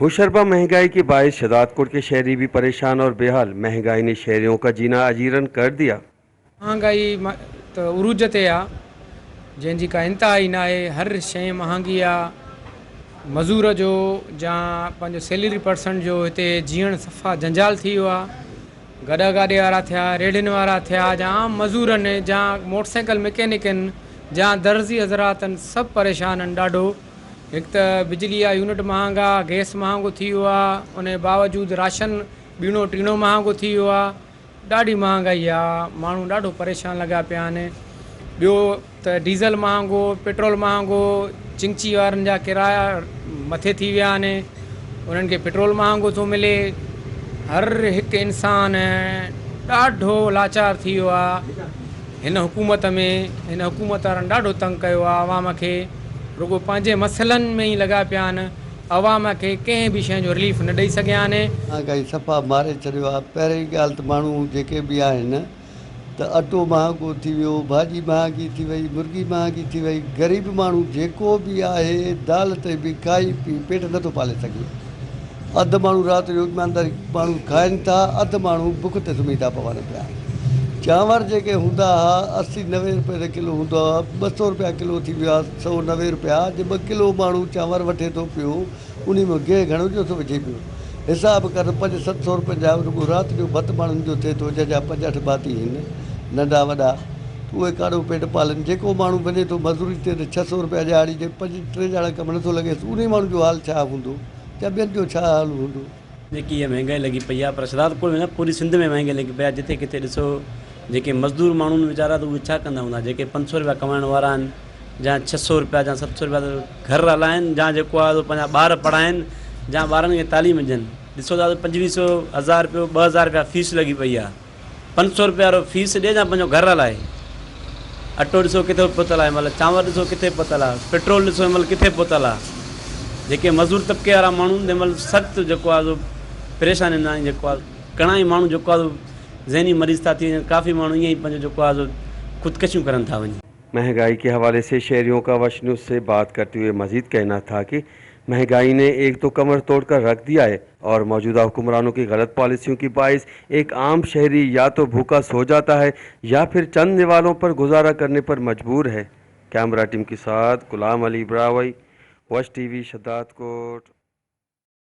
होशरबा महंगाई के बायस शहदादकोट के शहरी भी परेशान और बेहाल। महंगाई ने शहरियों का जीना अजीरन कर दिया। महांगाई त उरूज ते आहे, जंहिंजी का इंतहा ई न आहे। हर शइ महांगी आहे। मज़ूर जो या पंहिंजो सैलरी पर्सन जो हिते जीअणु सफ़ा जंजाल थी वियो आहे। गॾा गाॾे वारा थिया, रेड़ियुनि वारा थिया, या आम मज़ूर आहिनि, या मोटरसाइकिल मैकेनिक आहिनि, या दर्ज़ी हज़रात आहिनि, सभु परेशान आहिनि ॾाढो। हिकु त बिजली जा यूनिट महांगा, गैस महांगो थी वियो आहे, उन जे बावजूद राशन ॿीणो टीणो महांगो थी वियो आहे। ॾाढी महांगाई आहे, माण्हू ॾाढो परेशान लॻा पिया आहिनि। ॿियो त डीज़ल महांगो, पेट्रोल महांगो, चिंगची वारनि जा किराया मथे थी विया आहिनि, उन्हनि खे पेट्रोल महांगो थो मिले। हर हिकु इंसान ॾाढो लाचार थी वियो आहे हिन हुकूमत में। हिन हुकूमत वारनि ॾाढो तंग कयो आहे अवाम खे। रुगो पंहिंजे मसइलनि में ई लॻा पिया आहिनि, अवाम खे कंहिं बि शइ जो रिलीफ न ॾेई सघिया आहिनि। महांगाई सफ़ा मारे छॾियो आहे। पहिरीं ॻाल्हि त माण्हू जेके बि आहिनि त अटो महांगो थी वियो, भाॼी महांगी थी वई, मुर्गी महांगी थी वई। ग़रीब माण्हू जेको बि आहे दाल ते बि खाई पी पेट नथो पाले सघे। अधु माण्हू राति जो ईमानदारी माण्हू खाइनि था, अधु माण्हू बुख ते सुम्ही था पवनि पिया। चांवर जेके हूंदा हुआ 80-90 रुपये किलो हूंदो आहे, 200 रुपया किलो थी वियो आहे, 190 रुपया। अॼु 2 किलो माण्हू चांवर वठे थो पियो, उन में गेहूँ घणो जो थो विझे पियो। हिसाबु कर 500-700 रुपये जा रुगो राति जो भत माण्हुनि जो थिए थो, जंहिंजा 5-8 भाती आहिनि नंढा वॾा, उहे काॾो पेट पालनि। जेको माण्हू वञे थो मज़दूरी ते त 600 रुपया ॾिहाड़ी जे 5-3 ॼणा कमु नथो लॻेसि, उन माण्हू जो हाल छा हूंदो या ॿियनि जो छा हाल हूंदो। जेकी इहा महांगाई लॻी पई आहे, पर शहदादकोट में न पूरी सिंध में महांगाई लॻी पई आहे। जिथे किथे ॾिसो जेके मज़दूर माण्हू आहिनि वीचारा त उहे छा कंदा हूंदा, जेके 500 रुपया कमाइण वारा आहिनि या 600 रुपया या 700 रुपया त घर हलाइनि, या जेको आहे पंहिंजा ॿार पढ़ाइनि, या ॿारनि खे तालीम ॾियनि। ॾिसो था त 2500 1000 रुपयो 2000 रुपया फीस लॻी पई आहे। 500 रुपया वारो फीस ॾे या पंहिंजो घर हलाए। अटो ॾिसो किथे पहुतल आहे, महिल चांवर ॾिसो किथे पहुतल आहे, पेट्रोल ॾिसो हिन महिल किथे पहुतल आहे। जेके मज़दूर तबिके वारा माण्हू आहिनि, तंहिं महिल सख़्तु जेको आहे परेशानी में आहिनि। जेको आहे घणा ई माण्हू जेको आहे ज़हनी मरीज़ था थी वञनि, काफ़ी माण्हू ईअं ई पंहिंजो जेको आहे ख़ुदकशियूं करनि था वञी। महंगाई के हवाले से शहरियों का वश न्यूज़ से बात करते हुए मजीद कहना था कि महंगाई ने एक तो कमर तोड़कर रख दिया है और मौजूदा हुक्मरानों की गलत पॉलिसियों की बायस एक आम शहरी या तो भूखा सो जाता है या फिर चंद निवालों पर गुजारा करने पर मजबूर है। कैमरा टीम के साथ गुलाम अली ब्रावई, वश टीवी, शहदादकोट।